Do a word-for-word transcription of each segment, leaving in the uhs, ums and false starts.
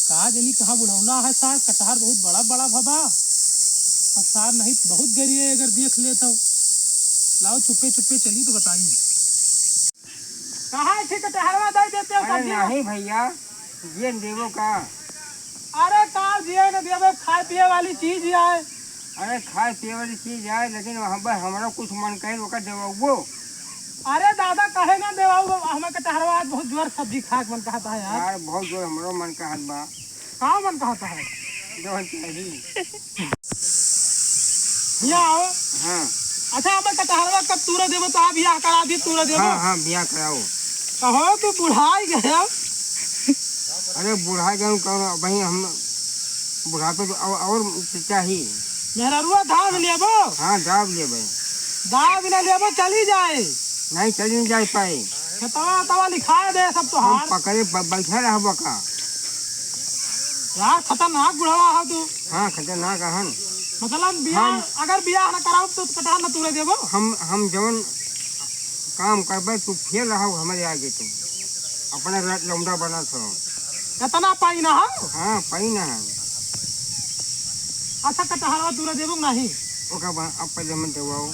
का जनी कहाँ बुढ़ौना है सार, कटहर बहुत बड़ा बड़ा भबा। और सार नहीं बहुत गरी है, अगर देख ले तो। लाओ चुप्पे चुप्पे चली तो बताई। कहाँ है ठीक कटहरवा दे देते हो अरे सब्जी में? नहीं भैया, ये देवो का? अरे का जिए न देवे, खाए पिए वाली चीज ही आए। अरे खाए पिए वाली चीज आए, लेकिन वहाँ पर हमारा कुछ मन कहे ओकर देवो। अरे दादा, कहे ना देवाऊ, हमें कटहरवा आज बहुत जोर सब्जी खाए के मन कहता है यार। यार, बहुत जोर हमरो मन कहत बा। का मन कहता है? जवन चाही। यहाँ आओ। हाँ। अच्छा, हमें कटहरवा कब तूरे देबो, तो आप बियाह करा दी, तूरे देबो। हाँ, हाँ, बियाह कराओ। कहो, तू बुढ़ाई गए। अरे, बुढ़ाई गए, कौन, वही हम बुढ़ापे तो और, और चाही। मेहररुआ दाब लेबो? हाँ, दाब लेबे। दाब ना लेबो, चली जाए। नहीं, चली नहीं जाए पाए। खेतवा, तवा लिखाए दे सब हम तोहार। पकड़े ब-, बैठे रहबो का? यार, खतरनाक बुढ़वा हो तू। हाँ, खतरनाक हन। मतलब, बियाह, हम अगर बियाह ना कराओ, तो कटहर ना तूरे देबो? हम, हम जवन काम करबे, तू फेल रहो हमरे आगे तू। अपना ल-, लौंडा बनत हो। इतना पाई ना हो? हाँ, पाई ना है। अच्छा, कटहरवा तूरे देबो कि नहीं? ओका बा-, अब पहले हम देवाओ।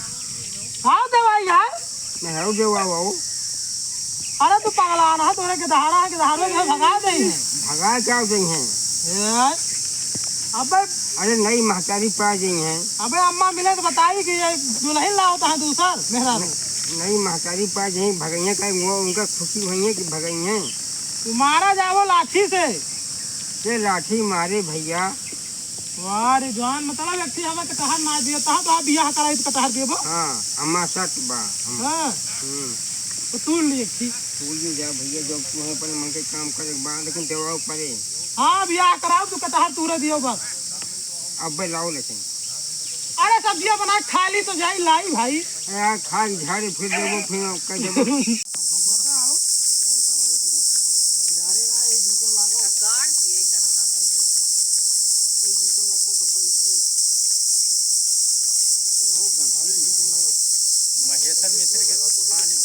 का देवाई है? नहीं, हो देवाओ। अरे, तू पगला ना हो, तोरे के दहाड़ा है, के दहाड़ो में भगा दे हैं। भगा क्या दे हैं? ए, अबे अरे, नई महतारी पा गई हैं। अबे, अम्मा मिले तो बताई कि ये दुल्हन लाओ तो है दूसर, मेहरा। नई महतारी पा गई, भगैया का वो उनका खुशी हुई है कि भगैया। तू मारा जावो लाठी से। के लाठी मारे भैया? वाह रे जवान, मतलब एक थी हमें कटहर मार दिया, तहाँ तो आप बियाह कराई तो कटहर देबो। हाँ, हमार शर्त बा। हम हाँ। हम्म। तो तू ली एक थी। तू ली जा भैया, जब तू है अपने मन के काम करे के बा, लेकिन देवाओ परे। हाँ, बियाह कराओ, तू कटहर तूरे दियो बस। अबे लाओ लेकिन। अरे सब्जिया बना के खा ली तो जाई लाई भाई। अरे यार, खा के झाड़े फिर देबो, फिर कह देबो। महेश्वर मिश्र के खान है।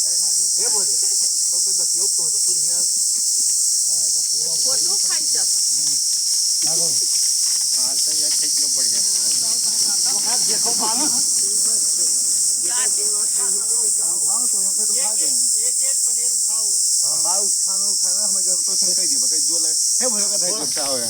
फोटो खाई जाता। हाँ, सही है, खींच लो, बढ़िया। एक, एक प्लेट उठाओ। हम बाहर उठाना, उठाना, हमें जरूरत हो, तो हम कह दिए, बस जो लगे। हे भैया का धैर्य। अच्छा हो गया।